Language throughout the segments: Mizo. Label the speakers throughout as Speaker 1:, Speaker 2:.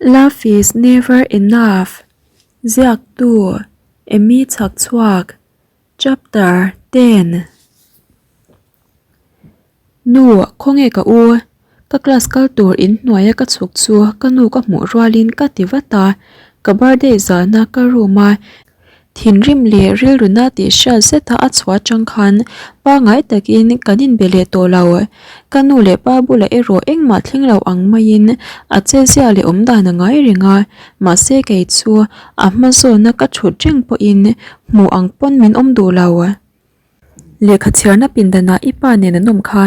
Speaker 1: Love is never enough Ziaktu Amy Chhakchhuak Chapter 10 Nu, khawnge ka u? Ka class kal tur in hnuaia ka chhuk chu ka nu ka hmuh rualin ka ti vat a, ka birthday zana ka room a Thinrim leh rilruna tih hriat zeta a chhuah atang khan pangngai takin kan inbe leh tawh lo. Ka nu leh pa bulah erawh engmah thleng lo ang maiin a chezia leh awm dan a ngai reng a, mahse kei chu a hma zawna ka thut reng pawhin hmuh ang pawn min awm duh lo. Lehkha chhiarna pindanah i pa nen an awm kha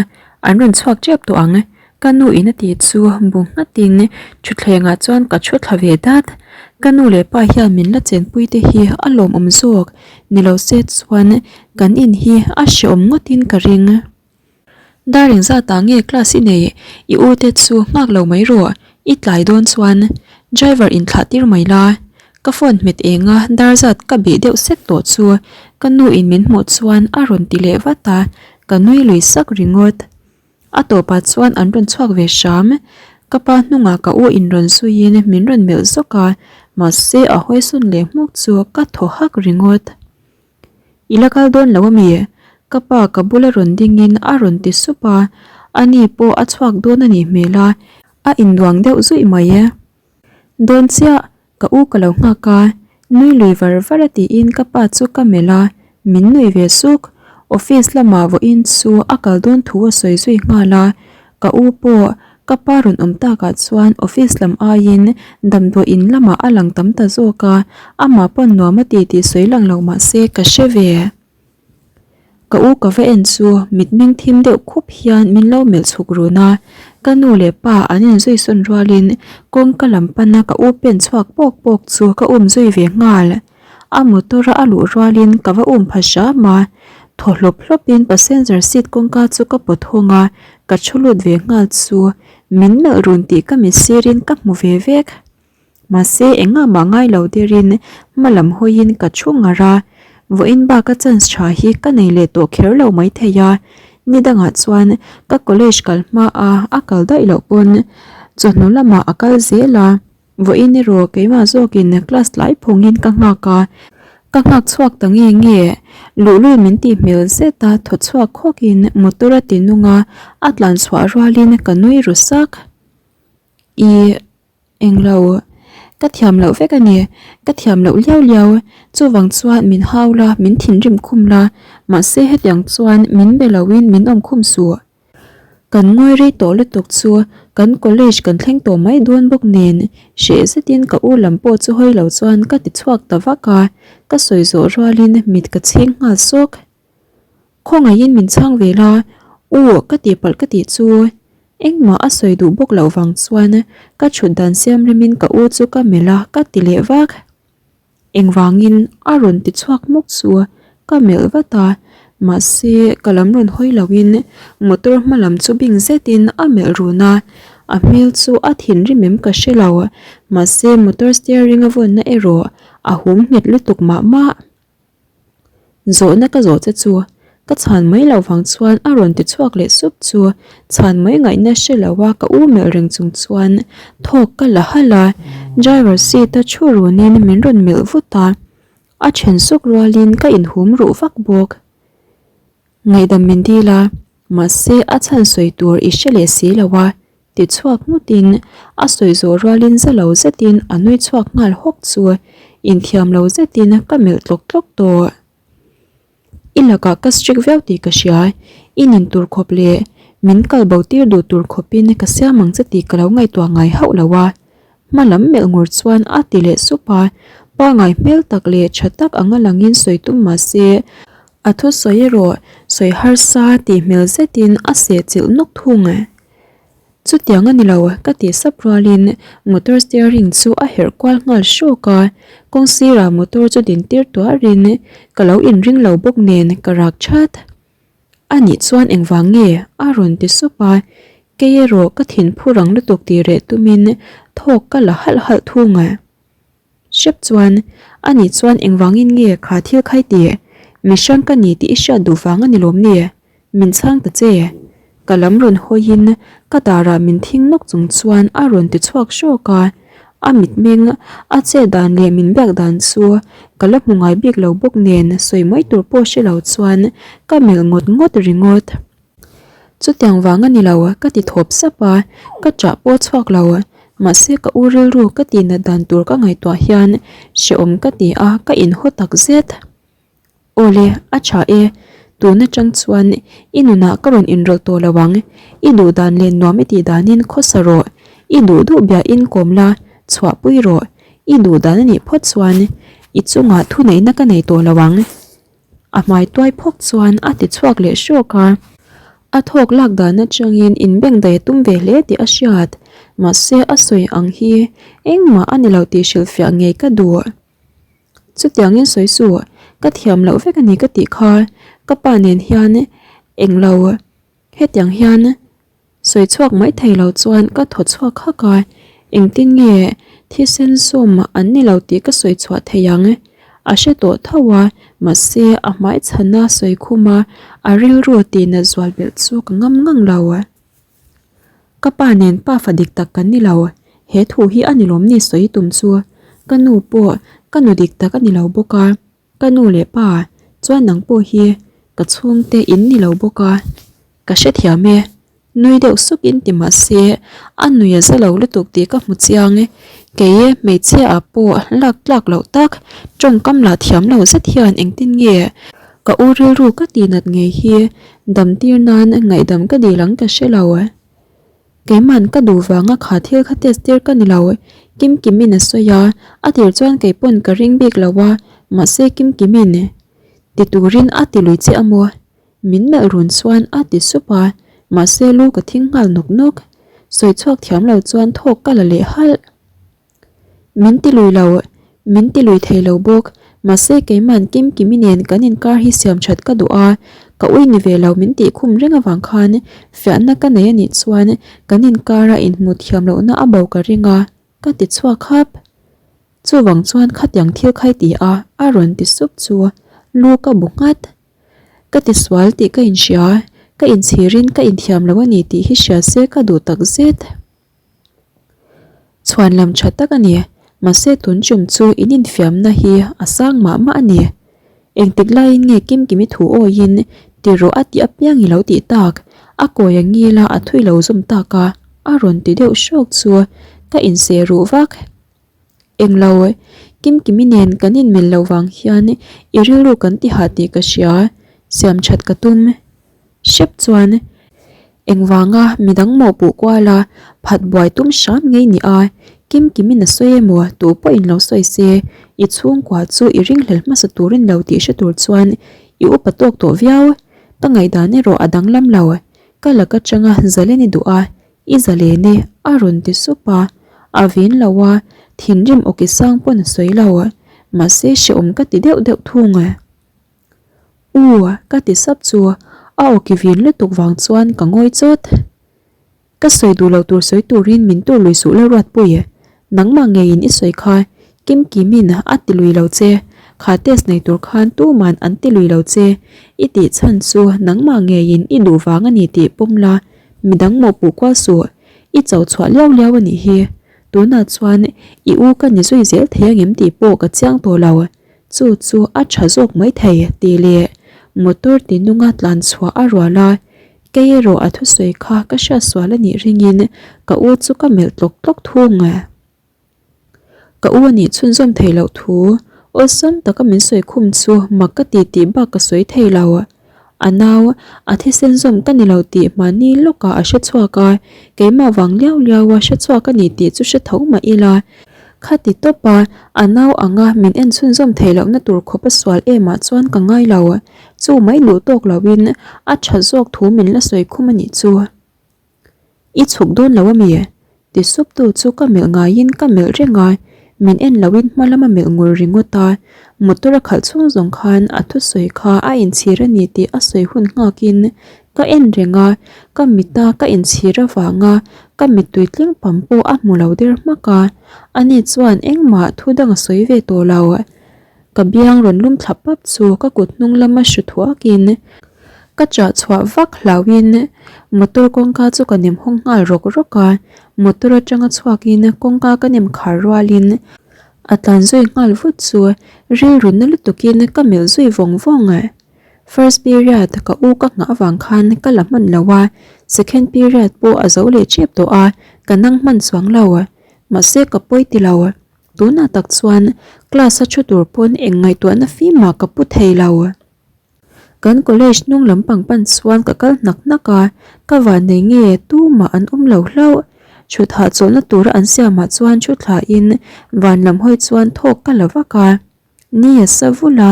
Speaker 1: an rawn chhuak tep tawh ang, ka nu in a ti chu bu nghatin thutthlengah chuan ka thu thla ve dat. Ka nu leh pa hian min la chenpui te hi a lawmawm zawk ni lo se chuan kan in hi a hrehawm ngawtin ka ring. Dar engzatah nge class i nei i u te chu nghak lo mai rawh, i tlai dawn chuan driver in thlah tir mai la. Ka phone hmet eng a, dar zat ka bih deuh sek tawh chu ka nu in min hmuh chuan a rawn ti leh vat a, ka nui lui sak ringawt. A tawpah chuan an rawn chhuak ve hram, ka pa hnungah ka u in rawn zuiin min rawn melh zawk a, mahse a hawisawn leh hmuk chu ka thaw hak ringawt. I la kal dawn lo ami? Ka pa ka bula rawn dingin a rawn ti sup a, ani pawh a chhuak dawn a nih hmel a, a induang deuh zuih mai e. Dawn chiah, ka u ka lo nghak a, nui lui var var a tiin ka pa chu ka melh a, min nui ve suk. Office lamah vawiin chu a kal dawn thu a sawi zui nghal a, ka u pawh ka pa rawn awm takah chuan office lam aiin damdawi in lamah a lang tam ta zawk a, amah pawn nuam a ti tih sawi lang lo mah se ka hre ve. Ka u ka va en chu mitmeng thim deuh khup hian min lo melh chhuk run a, ka nu leh pa an inzui sawn rualin kawngka lam pana ka u pen chhuak pawk pawk chu ka um zui ve nghal. A motor a a luh rualin ka va um pha hram a, thaw hlawp hlawpin passenger seat kawngka chu ka pawt hawng a, ka thu lut ve nghal chu min melh run tih ka mit sirin ka hmu ve vek. Mahse engah mah ngai lo derin hma lam hawiin ka thu ngar a, vawiin bak a chance tha hi ka nei leh tawh kher lo maithei a, ni dangah chuan ka college kal hma a a kal daih loh pawn chawhnu lamah a kal zel a, vawiin erawh keimah zawkin class tlai phawngin ka nghak a, ka nghak chhuak ta nge nge, luhlul min tih hmel zet a thaw chhuak khawkin motor a ti nung a, a tlan chhuah rualin ka nui ru sak. Ih. Englo, ka thiam loh vek a ni, ka thiam loh liau liau, chuvang chuan min hau la, min thinrim khum la, mahse hetiang chuan min be loin min awm khum suh. Kan ngawi rei tawh lutuk chu kan college kan thleng tawh mai dawn bawk nen, hreh zetin ka u lam pawh chu hawi lo chuan ka ti chhuak ta vak a, ka sawi zawh rualin mit ka chhing nghal sawk. Khawngaihin min chhang ve la, u ka tihpalh ka tih chu engmah a sawi duh bawk loh vang chuan ka chhut dan siam remin ka u chu ka melh a ka ti leh vak. Engvangin a rawn ti chhuak hmuk chu ka melh vat a, mahse ka lam rawn hawi loin motor hma lam chu bing zetin a melh run a, a hmel chu a thinrim em ka hre lo, mahse motor steering a vawnna erawh a hum nghet lutuk mah mah. Zawhna ka zawh che chu ka chhan mai loh vang chuan a rawn ti chhuak leh sup chu chhan mai ngaihna hre lo a ka u melh reng chung chuan thawk ka la halh a, driver seat a thu runin min rawn melh vut a, a then suk rualin ka inhum ruh vak bawk. Ngaihdam min dil a, mahse a chhan sawi tur i hre leh si lo a, ti chhuak nghutin a sawi zawh rualin za lo zetin a nui chhuak nghal hawk chu inthiam lo zetin ka melh tlawk tlawk tawh. I lakah ka strict viau tih ka hria, i nin tur khawp leh min kal bo tir duh tur khawpin ka siam ang che tih ka lo ngaihtuah ngai hauh lo a, Hma lam melh ngur chuan a ti leh sup a, pangai hmel tak leh tha tak anga langin sawi tum mah se, a thusawi erawh sawi harsa tih hmel zetin a seh chilh nawk thung. Chutiang a ni lo, ka tih sap rualin motor steering chu a herh kual nghal hrawk a, kawng sirah motor chu din tir tuarin ka lo inring lo bawk nen ka rak that. A nih chuan engvang nge? a rawn ti sup a, kei erawh ka thin phu rang lutuk tih reh tumin thawk ka la halh halh thung a. Hrep chuan, A nih chuan engvangin nge kha thil khai tih? Mihrang ka ni tih i hriat duh vang a ni lawm ni? Min chhang ta che. Ka lam rawn hawiin ka darah min thing nawk chung chuan a rawn ti chhuak hrawk a. A mitmeng a chet dan leh min biak dan chu ka la hmu ngai bik lo bawk nen sawi mai tur pawh hre lo chuan ka melh ngawt ngawt ringawt. Chutiang vang a ni lo ka ti thawp sap a, ka ṭah pawh chhuak lo. Mahse ka u rilru ka tihnat dan tur ka ngaihtuah hian hrehawm ka ti a, ka inhaw tak zet. Awle, a tha e. Tun atang chuan i nunah ka rawn inrawlh tawh lo ang. I duh dan leh nuam i tih danin khawsa rawh. I duh duh biahin kawm la, chhuahpui rawh. I duh dan a nih phawt chuan i chungah thuneihna ka nei tawh lo ang. A hmai tuai phawk chuan a ti chhuak leh hrawk a. A thawk lak dan atangin inbengdaih a tum ve hle tih a hriat. Mahse a sawi ang hi engmah a ni lo tih hrilhfiah ngei ka duh. Chutiangin sawi suh, ka thiam loh vek a ni ka tih kha ka pa nen hian englo hetiang hian sawi chhuak mai thei lo chuan ka thaw chhuak hak a, engtin nge thisen sawm an ni lo tih ka sawi chhuah thei ang? A hre tawh tho a, mahse a hmai chhana sawi khum a, a rilru tihna zual belh chu ka ngam ngang lo. Ka pa nen pa fa dik tak kan ni lo, he thu hi a ni lawm ni sawi tum chu ka nu pawh ka nu dik tak a ni lo bawk a, ka nu leh pa chuan nang pawh hi ka chhungte in ni lo bawk a, ka hrethiam e, nui deuh suk in ti mah se a nui a za lo lutuk tih ka hmu chiang e, kei hmeichhia ah pawh lak tlak loh tak tawngkam lah thiam lo zet hian engtin nge Ka u rilru ka tihnat ngei hi dam tir nan ngaihdam ka dil ang ka hre lo. Keiman ka duh vanga kha thil kha test tir ka ni lo. Kimkimin a sawi a, a tir chuan kei pawn ka ring bik lo a, mahse Kimkimin ti turin a ti lui che a maw? Min melh run chuan a ti sup a, mahse lu ka thing nghal nawk nawk. Sawi chhuak thiam lo chuan thawk ka la leh halh. Min ti lui lo, min ti lui thei lo bawk. Mahse keiman Kimkimi nen kan inkar hi siam that ka duh a, ka ui ni ve lo min tih khum reng avang khan fiahna ka nei anih chuan kan inkara inhmuh thiam lohna a bo ka ring a, ka ti chhuak hap. Chuvang chuan khatiang thil khai ti a, a rawn ti sup chu lu ka bu nghat. Ka ti sual tih ka inhria, ka inchhirin ka inthiam lo a ni tih hi hria se ka duh tak zet. Chhuan lam tha tak a ni, mahse tun chum chu in infiamna hi a sang mah mah a ni. Engtik laiin nge Kimkimi thu awiin ti rawh a tih apiang i lo tih tak, a kawi a ngil a a thui lo zawm tak a, a rawn ti deuh hrawk chu ka inseh ruh vak. Englo, Kimkimi nen kan inmel lo vang hian i rilru kan ti hah tih ka hria, siam that ka tum. Hrep chuan engvanga midang mawhpuh kuala phat buai tum hram ngei ni a, Kimkimin a sawi emaw tu pawhin lo sawi se, i chhungkua chu i ringhlel hmasa turin lo tih hre tur chuan i upa tawk tawh viau. Ka ngaihdan erawh a danglam lo, ka lak atanga zalen i duh a, i zalen e a rawn ti sup a, a vin lo a, thinrim awki sang pawn a sawi lo, mahse hrehawm ka ti deuh deuh thung. U ka ti sap chu a awki vin lutuk vang chuan ka ngawi chawt. Ka sawi duh lo tur sawi turin min tur lui suh la Ruatpui, nangmah ngeiin i sawi kha Kimkimin a ti lui lo che, kha test nei tur khan tuman an ti lui lo che, i tih chhan chu nangmah ngeiin i duh vang a ni tih pawm la, midang mawhpuh kual suh, i cho chhuah liau liau a nih hi. Tunah chuan i u ka ni zui zel thei angem tih pawh ka chiang tawh lo. Chu chu a tha zawk mai thei tih leh motor ti nunga tlan chhuah a rual a, kei erawh a thusawi kha ka hriat sual a nih ringin ka u chu ka melh tlawk tlawk thung. Ka u a nih chhunzawm theih loh thu awlsam taka min sawi khum chu mak ka ti tih bak ka sawi thei lo. A nau, a thisen zawm ka ni lo tih mahni lawkah a hre chhuak a, keimah vang liau liau a hre chhuak a ni tih chu hre tho mah ila. Khati tawp a, a nau anga min en chhunzawm theih lohna tur khawp a sual emah chuan ka ngai lo. Chu mai luh tawk loin a tha zawk thu min la sawi khum a nih chu. I chhuk dawn lo ami? Ti sup tu chu ka melh ngaiin ka melh reng a, min en loin hma lama melh ngur ringawt a, motor a khalh chhung zawng khan a thusawi kha a inchhir a ni tih a sawi hun nghakin ka en reng a, ka mita ka inchhir avanga ka mittui tling pam pawh a hmu lo der hmak a, ani chuan engmah thu dang a sawi ve tawh lo. Ka biang rawn lum thla pap chu ka kut hnung lama hru thuakin. Ka chah chhuah vak hlauhin motor kawngka chu ka nem hawng nghal rawk rawk a, motor atanga chhuakin kawngka ka nem khar rualin a tlan zui nghal vut chu rilru na lutukin ka melh zui vawng vawng. First period ka u ka nghah avang khan ka la hman lo a, second period pawh a zo leh tep tawh a, ka nang hman chuang lo. Mahse ka pawi ti lo. Tunah tak chuan class a thu tur pawn eng ngaihtuahna fimah ka pu thei lo. Kan college hnung lampang pan chuan ka kal hnak hnak a, ka vannei nge tumah an awm lo hlauh. Chhut hahchawlhna tura an siamah chuan thu thlain van lam hawi chuan thawk ka la vak a. Ni a sa vul a,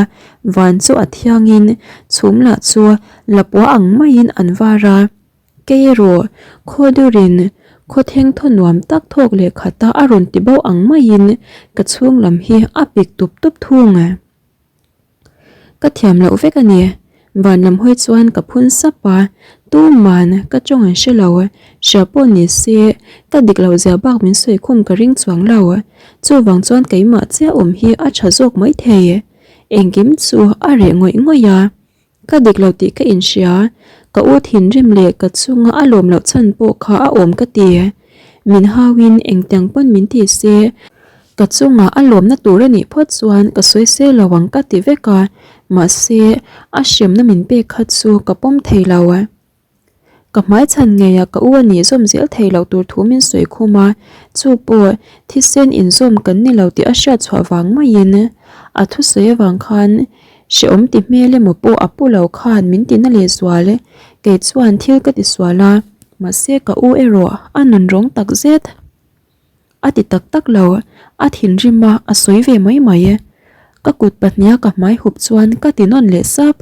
Speaker 1: van chu a thiangin chhum lah chu lapua ang maiin an var a. Kei erawh khaw durin khaw theng thaw nuam tak thawk leh khata a rawn ti bo ang maiin ka chhung lam hi a pik tup tup thung. Ka thiam loh vek a ni. Van lam hawi chuan ka phun sap a, tuman ka tawng an hre lo. Hria pawh ni se, ka dik loh zia bak min sawi khum ka ring chuang lo. Chuvang chuan keimah chiah awm hi a tha zawk mai thei. Engkim chu a reh ngawih ngawih a. Ka dik lo tih ka inhria, ka u thinrim leh ka chunga a lawm loh chhan pawh kha a awm ka ti. Min hauin engtiang pawn min ti se, ka chunga a lawmna tur a nih phawt chuan ka sawi se lo ang ka ti vek a, mahse a hremna min pek kha chu ka pawm thei lo. Ka hmai chhan ngeiah ka u a nih zawm zel thei loh tur thu min sawi khum a, chu pawh thisen inzawm kan ni lo tih a hriat chhuah vang maiin a thusawi avang khan hrehawm ti hmel emaw pawh a pu lo khan min ti na lehzual. Kei chuan thil ka ti sual a, mahse ka u erawh a nunrawng takzet. A ti tak tak lo, a thinrim a, a sawi ve mai mai. Ka kut pahniha ka hmai hup chuan ka ti nawn leh sap.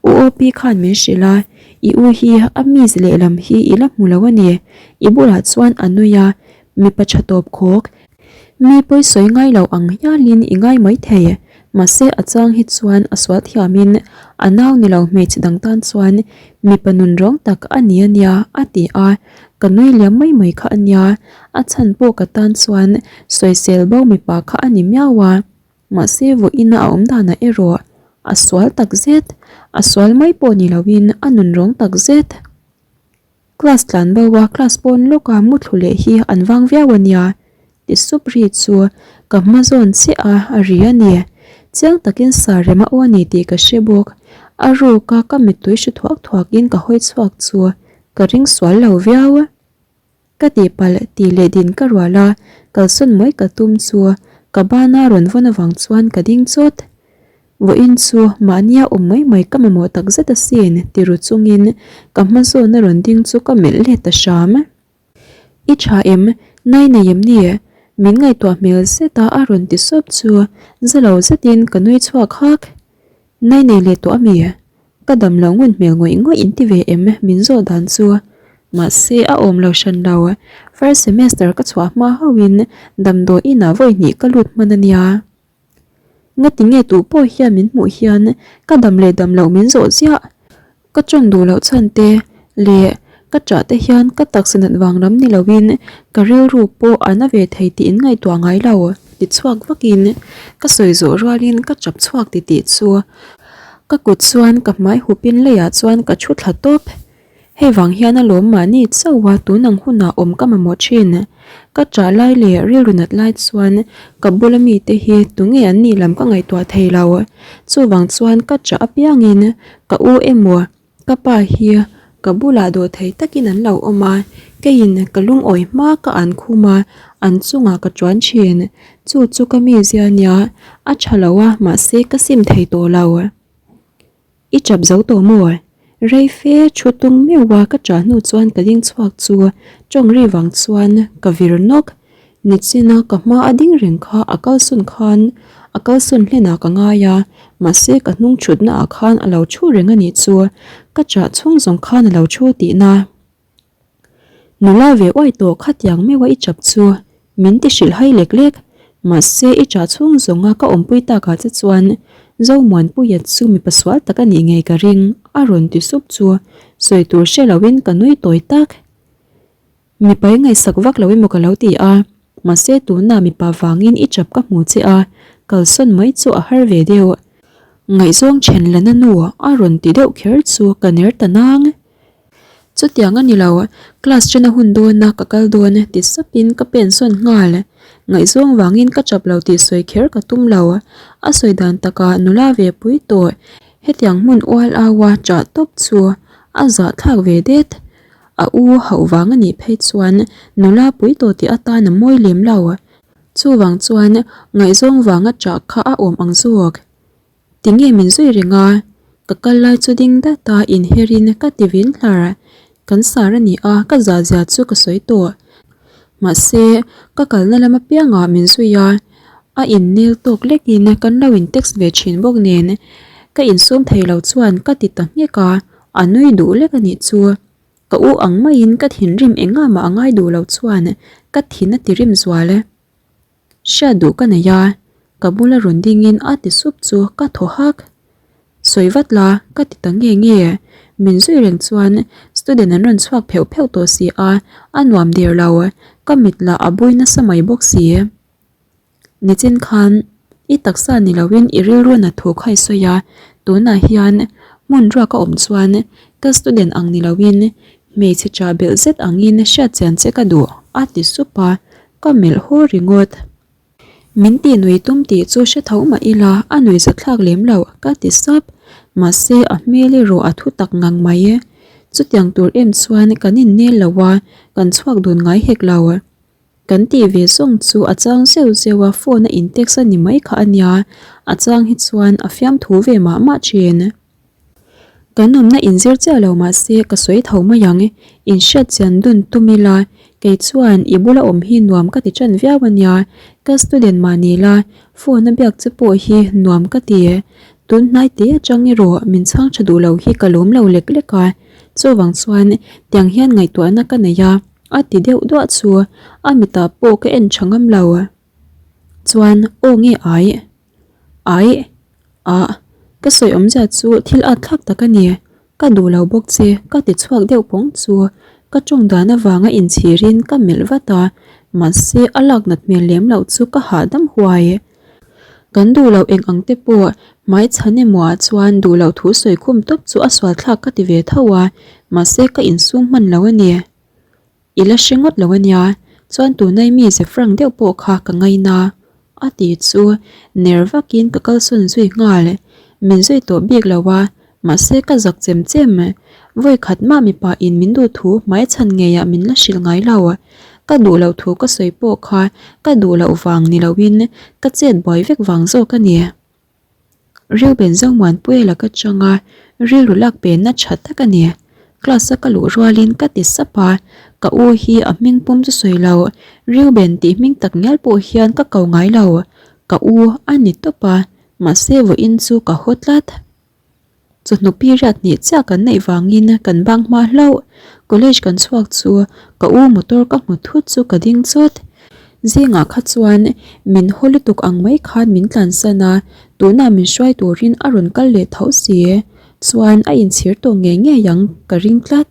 Speaker 1: U Opi khan min hrilh a, I u hi a miss lehlam hi i la hmu lo a ni. I bulah chuan a nui a, mipa tha tawp khawk. Mi pawi sawi ngai lo ang hialin i ngai mai thei. Mahse a chang hi chuan a sual thiamin a nau ni lo hmeichhe dang tan chuan mipa nun rawng tak a ni a nia a ti a, ka nui liam mai mai kha a nia, a chhan pawh ka tan chuan sawisel bo mipa kha a ni miau a, mahse vawiina a awm danah erawh a sual tak zet, a sual mai pawh ni loin a nun rawng tak zet. Class tlan bo a class pawn lawka muthlu leh hi an vang viau a nia ti sup ri chu ka hma zawn chiah a a ri a ni. Chiang takin sa rem a aw a ni tih ka hre bawk. A ruk a ka mittui hre thuak thuak in ka hawi chhuak chu ka ring sual lo viau. Ka tihpalh tih leh din ka rual a, kalsawn mai ka tum chu ka bana rawn vawn avang chuan ka ding chawt. Vawiin chu mahnia awm mai mai ka mamawh tak zet asin ti ru chungin ka hma zawna rawn ding chu ka melh let ta hram. I tha em? Nai nei em ni? Min ngaihtuah hmel zet a a rawn ti sawp chu za lo zetin ka nui chhuak hak. Nai nei leh tawh ami? Ka dam lo ngun hmel ngawih ngawih in ti ve em min zawh dan chu. Mahse a awm lo hran lo. First semester ka chhuah hma hauhin damdawi inah vawi hnih ka lut hman ania. Ngati nge tu pawh hian min hmuh hian ka dam leh dam loh min zawh ziah. Ka tawng duh loh chhan te leh ka ṭah te hian ka taksa nat vang lam ni loin ka rilru pawh a na ve thei tih in ngaihtuah ngai lo ti chhuak vakin ka sawi zawh rualin ka chap chhuak ti tih chu ka kut chuan ka hmai hupin leiah chuan ka thu thla tawp. Hei vang hian a lawm mahni chauh a tun ang hunah awm ka mamawh thin. Ka ṭah lai leh rilru nat lai chuan ka bula mite hi tunge an nih lam ka ngaihtuah thei lo. Chuvang chuan ka ṭah apiangin ka u emaw ka pa hi ka bulah dawh thei takin an lo awm a, keiin ka lungawi hma ka an khum a, an chungah ka ṭuan thin. Chu chu ka mizia nia, a ṭha lo a mahse ka sim thei tawh lo. I chap zo tawh maw? Rei fe thu tung meuh a ka chah hnu chuan ka ding chhuak chu tawng ri vang chuan ka vir nawk. Nichina ka hma a ding reng kha a kalsawn khan a kalsawn hlenah ka ngai a, mahse ka hnung thutna ah khan a lo thu reng a nih chu ka chah chhung zawng khan a lo thu tihna. Nula ve uai tawh khatiang meuh a i chap chu min ti hrilh hai lek lek. Mahse i chah chhung zawnga ka awmpui takah che chuan Zomuanpuia chu mipa sual tak a nih ngei ka ring a rawn ti sup chu sawi tur hre loin ka nui tawi tak. Mipa i ngaihsak vak lo emaw ka lo ti a, mahse tunah mipa vangin i chap ka hmu che a, kalsawn mai chu a har ve deuh. Ngaihzawng then lana nu a rawn ti deuh kher chu ka ner ta nang. Chutiang a ni lo, class ṭhen a hun dawn a ka kal dawn ti sapin ka pen sawn nghal. Ngaihzawng vangin ka ṭap lo tih sawi kher ka tum lo. A sawi dan takah nula ve pui tawh hetiang hmun ual aua ṭah tawp chu a zahthlak ve det. A u hauh vang a nih phei chuan nula pui tawh tih atan a mawi lem lo. Chuvang chuan ngaihzawng vanga ṭah kha a awm ang zawk. Tinge min zui reng a? Ka kal lai chu ding dat a inherin ka ti vin hlar. Kan sar a ni a, ka zah zia chu ka sawi tawh. Mahse, ka kalna lam apiangah min zui a, a innel tawk lekin kan lo in text ve thin bawk nen ka insum thei lo chuan ka ti ta nghek a, a nui duh lek a nih chu. Ka u ang maiin ka thinrim engah mah a ngai duh lo chuan ka thin a ti rim zual. Hriat duh ka nei a, ka bula rawn dingin a ti sup chu ka thaw hak. Sawi vat la, ka ti ta nge nge. Min zui reng chuan student an rawn chhuak pheuh pheuh tawh si a, a nuam der lo. Ka mit lah a bui nasa mai bawk si. Nichin khan i taksa ni loin i rilru na thu kha i sawi a, tunah hian hmun ruak a awm chuan ka student ang ni loin hmeichhe chah belh zet angin hriatchian che ka duh a ti sup a, ka melh haw ringawt. Min tih nui tum tih chu hre tho mah ila a nui zathlak lem lo ka ti sap, mahse a hmel erawh a thu tak ngang mai. Chutiang tur em chuan kan innel lo a, kan chhuak dun ngai hek lo. Kan tih ve zawng chu a chang zeuh zeuh a phone a in text a ni mai kha a nia, a chang hi chuan a fiamthu ve mah mah thin. Kan awmna inzir chiah lo mah se ka sawi tho mai ang, in hriat chian dun tum ila, kei chuan i bula awm hi nuam ka ti ṭan viau a nia, ka student mah ni la, phone a biak che pawh hi nuam ka ti. Tun hnai te atang erawh min chhang ṭha duh lo hi ka lawm lo lek lek a, chuvang chuan tiang hian ngaihtuahna ka nei a. A ti deuh duah chu a mitah pawh ka en tha ngam lo. Chuan aw nge ai? Ai? Ah, ka sawi awmzia chu thil at thlak tak a ni. Ka duh lo bawk che, ka ti chhuak deuh pawng chu ka tawng dan avanga inchhirin ka melh vat a, mahse a lak nat hmel lem loh chu ka hahdam huai. Kan duh loh eng ang te pawh hmai chhan emaw ah chuan duh loh thu sawi khum tawp chu a sual thlak ka ti ve tho a, mahse ka insum hman lo a ni. I la hre ngawt lo a nia, chuan tunai mi ze frank deuh pawh kha ka ngaina a ti chu ner vakin ka kalsawn zui nghal. Min zui tawh bik lo a, mahse ka zak chem chem. Vawi khat mah mipa in min duh thu hmai chhan ngeiah min la hrilh ngai lo. Ka duh loh thu ka sawi pawh kha ka duh loh vang ni loin ka chet buai vek vang zawk a ni. Reuben Zomuanpuia laka changa rilru lak penna tha tak a ni. Class a ka luh rualin ka ti sap a, ka u hi a hming pum chu sawi lo, Reuben tih hming tak ngial pawh hian ka ko ngai lo, ka u a ni tawp a, mahse vawiin chu ka haw tlat. Chawhnu period hnih chiah kan neih vangin kan bang hma hlauh. College kan chhuak chu ka u motor ka hmu thut chu ka ding chawt. Zingah kha chuan min haw lutuk ang mai khan min tlansan a, tunah min hruai turin a rawn kal leh tho si. Chuan a inchhir tawh ngei ngei ang ka ring tlat.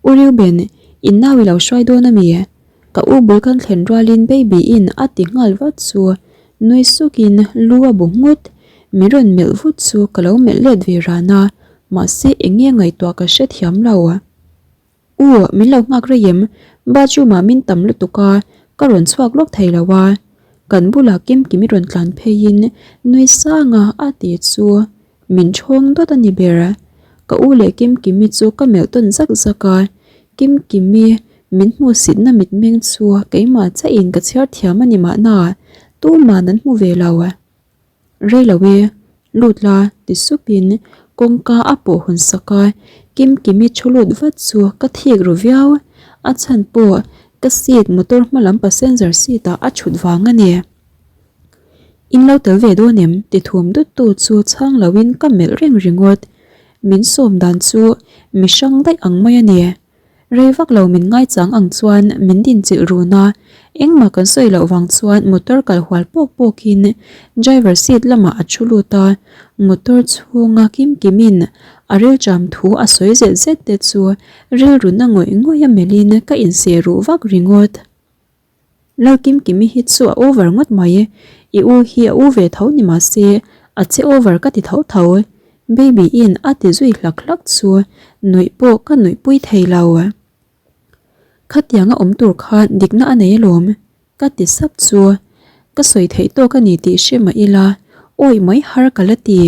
Speaker 1: U Reuben, in nau i lo hruai dawn a mi? Ka u bul kan thlen rualin baby in a ti nghal vat chu nui sukin lu a bu nghut. Min rawn melh vut chu ka lo melh let ve ran a, mahse eng nge ngaihtuah ka hrethiam lo. U, min lo nghak rei em? Bathroom ah min tam lutuk a, ka rawn chhuak lawk thei lo a. Kan bulah Kimkimi rawn tlan pheiin nui sang a a ti chu Min ṭhawng dawt a ni ber. Ka u leh Kimkimi chu ka melh tawn zak zak a, Kimkimi min hmuhsitna mitmeng chu keimah chiahin ka chhiar thiam a ni mahna, tuman an hmu ve lo. Rei lo e, lut la ti supin kawngka a pawh hawn sak a, Kimkimi thu lut vat chu ka thik ru viau. A chhan pawh ka seat motor hma lam passenger seat ah a ṭhut vang a ni. In lo tel ve dawn em? ti thum dut tu chu chhang loin ka melh reng ringawt. Min sawm dan chu mi hrang daih ang mai a ni. Rei vak lo min ngaichang ang chuan min din chilh run a, engmah kan sawi loh vang chuan motor kal hual pawk pawkin driver seat lamah a thu lut a, motor chhunga kim kimin a rilṭam thu a sawi zet zet te chu rilru na ngawih ngawih a melhin ka inseh ruh vak ringawt. Lalkimkimi hi chu a over ngawt mai, i u hi a u ve tho ni mahse A che over ka ti tho tho. Baby in a ti zui hlak hlak chu nuih pawh ka nuih pui thei lo. Khatianga awm tur khan dikna a nei alawm ka ti sap chu ka sawi theih tawk a ni tih hre mah ila awih mai har ka la ti.